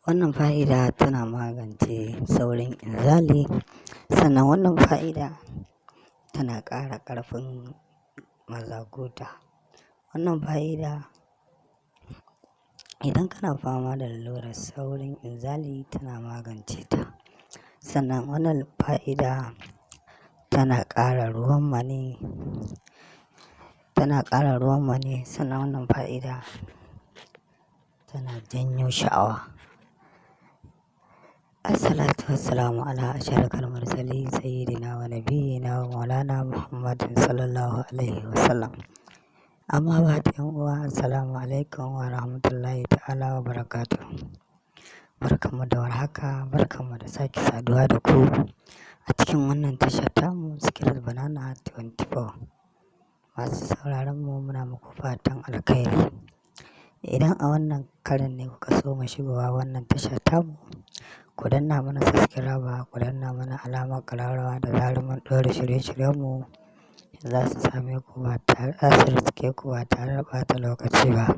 Wannan fa'ida tana magance saurin inzali. Sannan wannan fa'ida tana ƙara ƙarfin mazakuta. Wannan fa'ida, idan kana fama da lalurar saurin inzali, tana magance ta. Sannan wannan fa'ida tana ƙara ruwan maniyyi, tana ƙara ruwan maniyyi. Sannan wannan fa'ida tana janyo sha'awa. Assalatu wassalamu ala ashrafil mursalin, sayyidina wa nabiyyina wa maulana Muhammadin sallallahu alaihi wasallam. Amma ba'd, 'yan uwa, assalamu alaikum wa rahmatullahi ta'ala wa barakatuh. Barkanmu da warhaka, barkanmu da sake saduwa da ku a cikin wannan tasha tamu, Secret Banana 24. Masu sauraron mu, muna muku fatan alkhairi. Idan a wannan karin ne kuka soma shigowa wannan tasha tamu, ku danna mana subscribe, ku danna mana alamar ƙararrawa, da zarar mun ɗora shirye-shiryenmu za su same ku ba tare, za su riske ku ba tare da ɓata lokaci ba.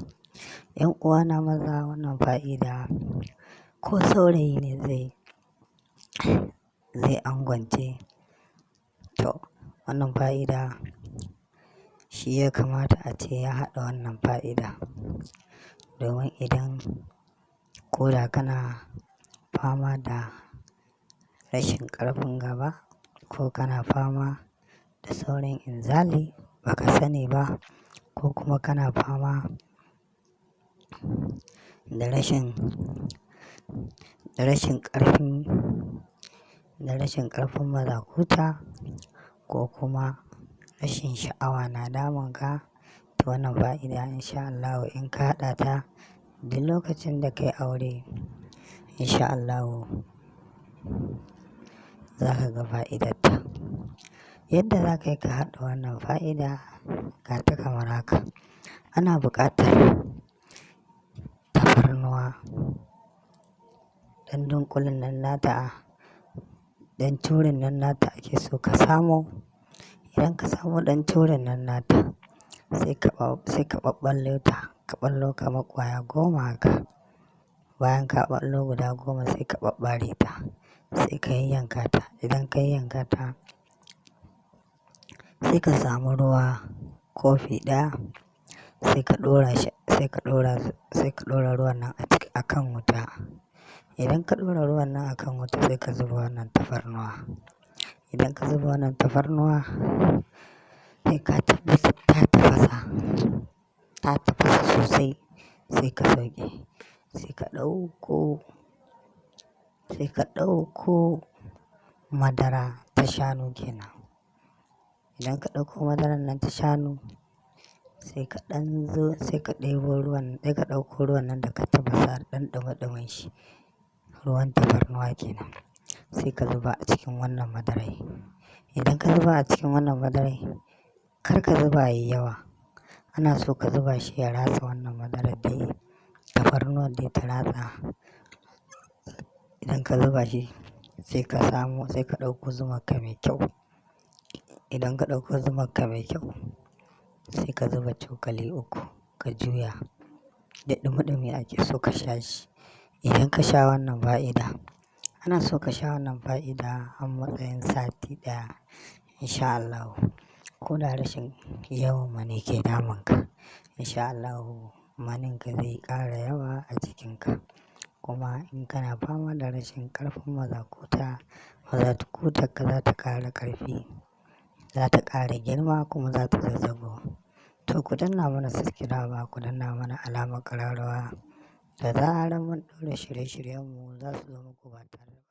'Yan uwana maza, wannan fa'ida ko saurayi ne zai angwance, to wannan fa'ida shi ya kamata a ce ya haɗa wannan fa'ida. Domin idan ko da kana fama da rashin ƙarfin gaba, ko kana fama da saurin inzali ba ka sani ba, ko kuma kana fama da rashin ƙarfin mazakuta, ko kuma rashin sha'awa na damun ka, to wannan fa'ida, in sha Allahu, in ka haɗa ta, duk lokacin da ka yi aure, in sha Allahu za ka ga fa'idarta. Yadda za ka yi ka haɗa wannan fa'ida ga ta kamar haka. Ana buƙatar tafarnuwa, ɗan dunƙulin nan nata, ɗan curin nan nata ake so ka samo. Idan ka samo ɗan curin nan nata, sai ka ɓaɓɓallo ta, ka ɓallo kamar ƙwaya 10 haka. Bayan ka ɓallo guda 10, sai ka ɓaɓɓare ta, sai ka yayyanka ta. Idan ka yayyanka ta, sai ka samu ruwa kofi 1, sai ka ɗora shi, sai ka ɗora ruwan nan a ciki a kan wuta. Idan ka ɗora ruwan nan a kan wuta, sai ka zuba wannan tafarnuwa. Idan ka zuba wannan tafarnuwa, sai ka tabbatar ta tafasa, ta tafasa sosai, sai ka sauke. Sai ka ɗauko madara ta shanu kenan. Idan ka ɗauko madaran nan ta shanu, sai ka ɗan zo, sai ka ɗebo ruwan, sai ka ɗauko ruwan nan da ka tafasa, ɗan ɗumi-ɗumin shi, ruwan tafarnuwa kenan, sai ka zuba a cikin wannan madarai. Idan ka zuba a cikin wannan madarai, kar ka zuba yayi yawa. Ana so ka zuba shi ya ratsa wannan madarar dai, tafarnuwar dai ta ratsa. Idan ka zuba shi, sai ka samu, sai ka ɗauko zumarka mai kyau. Idan ka ɗauko zumarka mai kyau, sai ka zuba cokali 3, ka juya. Da ɗumi-ɗumi ake so ka sha shi. Idan ka sha wannan fa'ida, ana so ka sha wannan fa'ida a matsayin sati 1, in sha Allahu. Ko da rashin yawan maniyyi ke damun ka, in sha Allahu maninka zai ƙara yawa a jikinka. Kuma in kana fama da rashin ƙarfin mazakuta, mazakutarka za ta ƙara ƙarfi, za ta ƙara girma, kuma za ta zazzago. To, ku danna mana subscribe, ku danna mana alamar ƙararrawa, da zarar mun ɗora shirye-shiryenmu za su zo muku ba tare da.